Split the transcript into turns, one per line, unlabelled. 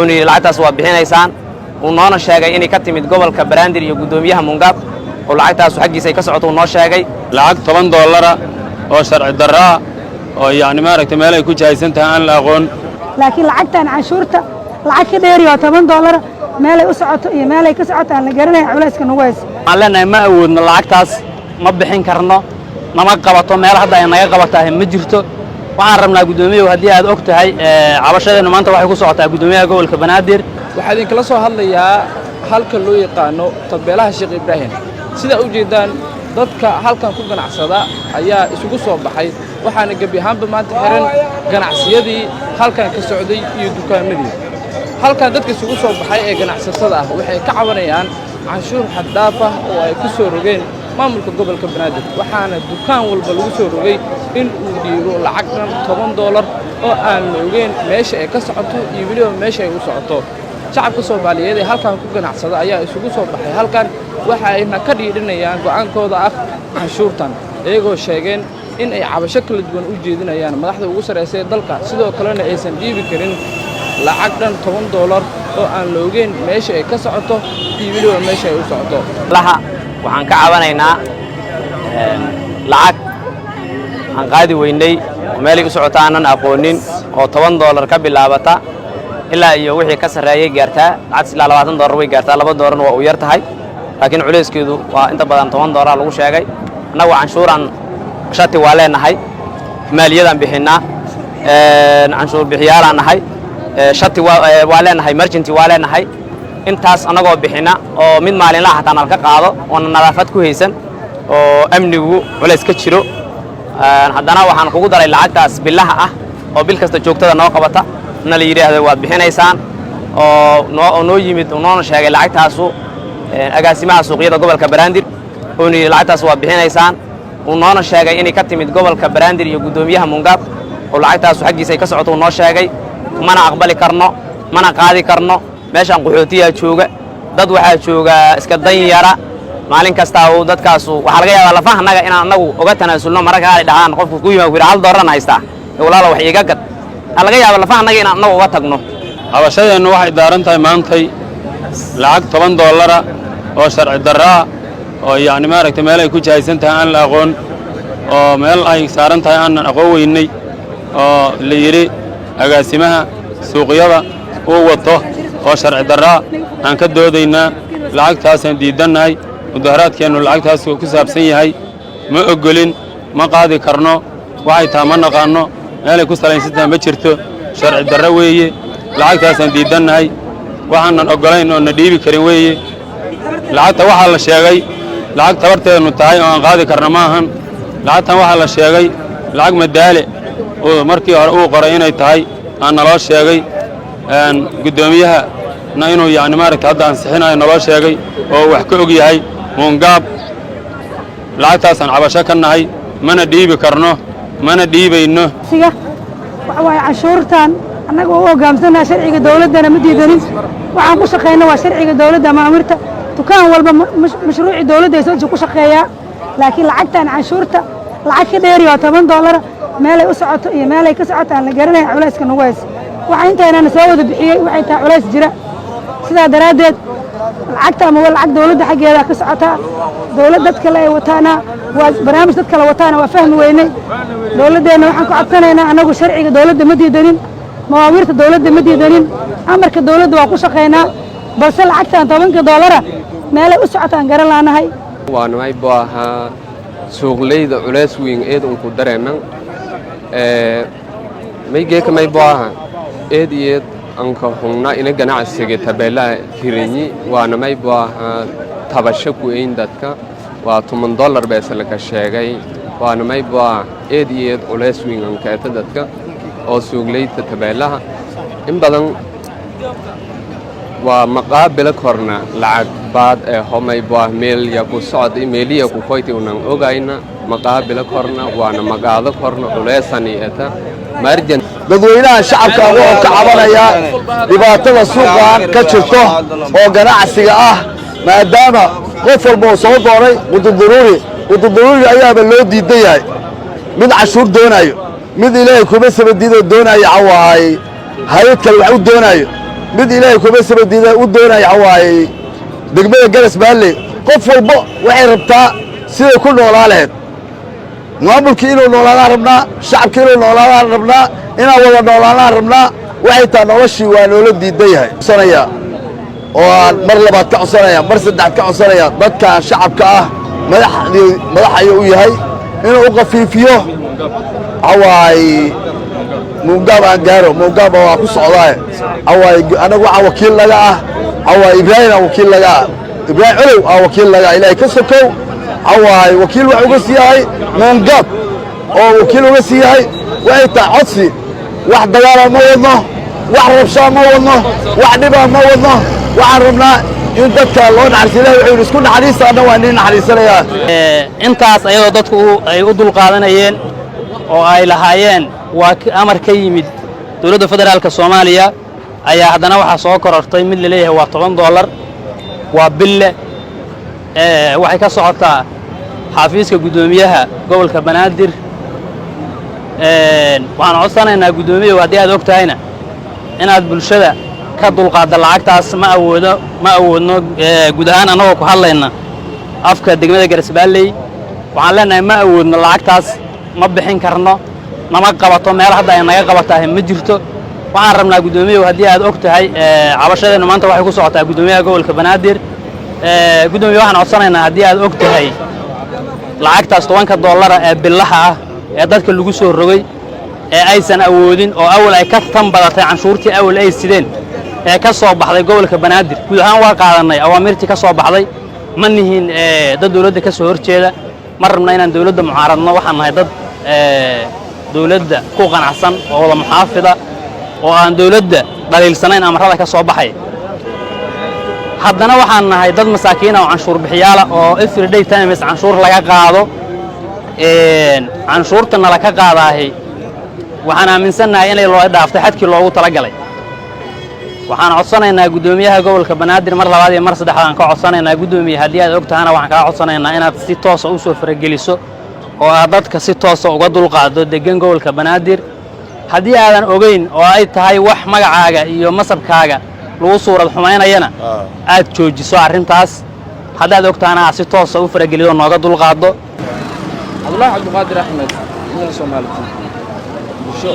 Uuna yidhi lacagtaas waa bixinaysaan. Uu noona sheegay inay ka timid gobolka Banaadir iyo guddoomiyaha Mungaab oo lacagtaasu xaggiisa ay ka socoto uu noo sheegay.
Lacag $10 oo sharci darraa oo yacni maaragtay meel ay ku jahaysan tahay aan la aqoon.
Laakiin lacagtan canshuurta lacag ka dheeri oo $10 meelay u socoto iyo meelay ka socoto aan la garanayn culayska nagu hayso.
Waxaan leenahay ma awoodno lacagtaas, ma bixin karno, nama qabato. Meel hadda ay naga qabatahay ma jirto. Waxaan rabnaa, guddoomiyahu, haddii aad og tahay, cabashadeennu maanta waxay ku socotaa guddoomiyaha gobolka Banaadir.
Waxaa idinkala soo hadlayaa halka loo yaqaano tabeelaha Sheekh Ibraahim. Sidaa u jeeddaan, dadka halkan ku ganacsada ayaa isugu soo baxay, waxaana gebi ahaanba maanta xihan ganacsiyadii halkan ka socday iyo dukaamadii. Halkan dadka isugu soo baxay ee ganacsatada ah waxay ka cabanayaan canshuur xaddhaaf ah oo ay ku soo rogeen maamulka gobolka Banaadir, waxaana dukaan walba lagu soo rogay in uu dhiibo lacag dhan $10 oo aan la ogeyn meesha ay ka socoto iyo weliba meesha ay u socoto. Shacabka Soomaaliyeed ee halkan ku ganacsada ayaa isugu soo baxay halkan, waxa ayna ka dhiidhinayaan go'aankooda ah canshuurtan, iyagoo sheegeen in ay cabasho kala duwan u jeedinayaan madaxda ugu sarraysa ee dalka, sidoo kalena aysan dhiibi karin lacag dhan $10 oo aan la ogeyn meesha ay ka socoto iyo weliba meesha ay u socoto.
Laha waxaan ka cabanaynaa lacag aan qaadi weynay oo meelay u socota aanan aqoonin oo $10 ka bilaabata ilaa iyo wixii ka sarreeyay gaartaa. Lacagtas ilaa $20 way gaartaa, $2-na waa u yar tahay, laakiin culayskeedu waa inta badan $10 lagu sheegay. Annagu canshuuraan shati waa leenahay, maaliyadaan bixinnaa, canshuur bixiyaalaan nahay, shati waa leenahay, merchant waa leenahay. Intaas annagoo bixina oo mid maalinlaha xataa nalka qaado oona nadaafad ku haysan oo amnigu culays ka jiro, haddana waxaan kugu daray lacagtaas bilaha ah oo bil kasta joogtada noo qabata na la yidhaahdo waad bixinaysaan oo noo yimid oo noona sheegay lacagtaasu agaasimaha suuqyada gobolka Banaadir. Uuna yidhi lacagtaas waad bixinaysaan. Uu noona sheegay inay ka timid gobolka Banaadir iyo guddoomiyaha Mungaab oo lacagtaasu xaggiisa ay ka socoto uu noo sheegay. Mana aqbali karno, mana qaadi karno. Meeshaan qaxootiyaa jooga, dad waxaa jooga iska dan yara. Maalin kastaa uu dadkaasu waxaa laga yaabaa lafaha annaga inaan annagu uga tanaasulno. Mararka qaar ay dhahaan qofku ku yimaad ku yidhi $1 haystaa ee walaalo wax iiga gad, waxaa laga yaabaa lafaha annaga inaan annagu uga tagno.
Cabashadeennu waxay daaran tahay maantay lacag $10 oo sharci darraa oo yacni maaragtay meel ay ku jahaysan tahay aan la aqoon oo meel ay saaran tahay aanan aqoon weynay oo la yidhi agaasimaha suuqyada uu wato oo sharci darraa aan ka doodaynaa. Lacagtaasaan diidannahay. Mudaharaadkeennu lacagtaas ku saabsan yahay. Ma oggolin, ma qaadi karno. Waxay taha ma naqaanno, meelay ku salaysan tahay ma jirto. Sharci darro weeye, lacagtaasaan diidannahay. Waxaanan oggolayn oo na dhiibi karin weeye. Lacagta waxaa la sheegay lacag tabarteednu tahay oo aan qaadi karna ma ahan. Lacagtan waxaa la sheegay lacag Madaale uu markii hore uu qoray inay tahay aan naloo sheegay, guddoomiyaha na inuu yacni maaragta hadda ansixinayo naloo sheegay oo wax ka og yahay Muungaab. Lacagtaasaan cabasho ka nahay, mana dhiibi karno, mana dhiibayno.
Siga waxa waaye canshuurtan annaga u hoggaamsanaha sharciga dowladdana ma diidanin. Waxaan ku shaqayna waa sharciga dowladda ama amirta. Dukaan walba mashruucii dowladda ay soo ku shaqeeyaa, laakiin lacagtan canshuurta lacag ka dheeri oo $10 meelay u socoto iyo meelay ka socoto aan la garanayn culayska nagu hayso. Waxa intaynana soo wada bixiyey waxay tahay culays jira. Sidaa daraaddeed lacagta ama waa lacag dowladda xaggeeda ka socotaa, dowlad dad kale ay wataana, waa barnaamij dad kale wataana, waa fahmi weynay. Dowladdeenna waxaan ku codsanaynaa, annagu sharciga dowladda ma diidanin, mawaawiirta dowladda ma diidanin, amarka dowladda waa ku shaqaynaa, balse lacagtan $10-ka meelay u socotaan garan laanahay.
Waanamay buu ahaa suuqleyda culays weyn eed unku dareeman maygeeka may buu ahaa eed iyo eed anka hungna ina ganacsiga tabeelaha hiranyi. Waana may buu ahaa tabasho ku eyn dadka waa $10 beesalaka sheegay. Waana may buu ahaa eed iyo eed culays weyn ankeeta dadka oo suuqleyda tabeelaha in badan waa maqaabilo korna lacag baad ee homay buah meelya ku socod meeliya ku koyti unan ogayna maqaabilo korna waana maqaado korna culeysani eta marjan.
Dadweynaha shacabka wuxuu ka cabanayaa dhibaatada suuqan ka jirto oo ganacsiga ah, maadaama qof walba uu soo doonay qududuruuri. Qududuruuri ayaaba loo diidan yahay. Mid cashuur doonaayo, mid Ilaahay kuma sabadiidoo doonaayo cawaay hay-ad kale wax u doonaayo. Mid Ilaahay kuma sabadiida u doonaya waxa waaye degmada Garas Baalley. Qof walbo waxay rabtaa siday ku noolaa lahayd. Maamulkii inuu noolaadaan rabnaa, shacabkii inuu noolaadaan rabnaa, inaan wada noolaanaan rabnaa. Waxay tahay noloshii waa noola diidan yahay. Codsanaya oo aan mar labaad ka codsanaya, mar saddexaad ka codsanaya, dadkan shacabka ah madaxdii madax ayuu u yahay inuu u qafiifiyo. Waxa waaye muungaab aan gaaro, muungaab waa ku socdaaye. Waxa waaye anagu waxaa wakiil naga ah, waxa waaye Ibraahim aa wakiil naga ah, Ibraahim Colow aa wakiil naga ah. Ilaahay ka sokow, waxa waaye wakiil wax uga sii yahay muungaab oo wakiil uga sii yahay. Waxay tahay codsi: wax dagaala ma wadno, wax rabshaa ma wadno, wax dhibaa ma wadno. Waxaan rabnaa in dadka loo naxariiso. Ilahi wuxuu yidhi: "Isku naxariista, anna waa inin naxariisanayaa."
Intaas ayadoo dadku ay u dulqaadanayeen oo ay lahaayeen waa amar ka yimid dowladda federaalka Soomaaliya, ayaa haddana waxaa soo korortay mid la leeyahay waa $10, waa bille. Waxay ka socotaa xafiiska guddoomiyaha gobolka Banaadir. Waxaan codsanaynaa, guddoomiyahu, haddii aad og tahayna inaad bulshada ka dulqaadda lacagtaas. Ma awoodo, ma awoodno. Guud ahaan annagoo ku hadlayna afka degmada Garasbaalley, waxaan leenahay ma awoodno lacagtaas, ma bixin karno, nama qabato. Meel hadda ay naga qabatahay ma jirto. Waxaan rabnaa, guddoomiyahu, haddii aad og tahay, cabashadeennu maanta waxay ku socotaa guddoomiyaha gobolka Banaadir. Guddoomiye, waxaan codsanaynaa haddii aad og tahay lacagtaas 10-ka dollara ee billaha ah ee dadka lagu soo rogay ee aysan awoodin, oo awal ay ka tan badatay canshuurtii awal ay sideen, ee ka soo baxday gobolka Banaadir. Guud ahaan waa qaadannay awaamirtii ka soo baxday. Ma nihin dad dawladda ka soo horjeeda, ma rabna inaan dawladda mucaaradno. Waxaan nahay dad dawladda ku qanacsan oo wada muxaafida oo aan dawladda dhaliilsanayn amarrada ka soo baxay. Haddana waxaan nahay dad masaakiina oo canshuur bixiyaala oo everyday times canshuur laga qaado. Canshuurta nala ka qaadaahi waxaan aaminsannahay inay loo dhaaftay xadkii loogu talagalay. Waxaan codsanaynaa guddoomiyaha gobolka Banaadir, mar labaad iyo mar saddexaad aan ka codsanaynaa, guddoomiye, haddii aad og tahana waxaan kaa codsanaynaa inaad si toosa u soo farageliso oo aad dadka si toosa uga dulqaado deggan gobolka Banaadir. Haddii aadan ogayn oo ay tahay wax magacaaga iyo masabkaaga lagu suurad xumaynayana, aad joojiso arrintaas. Haddaad og tahana aad si toosa u faragelido, nooga dulqaado.
Cabdullaahi Cabdiqaadir Axmed, Soomaali TV, Muqdisho.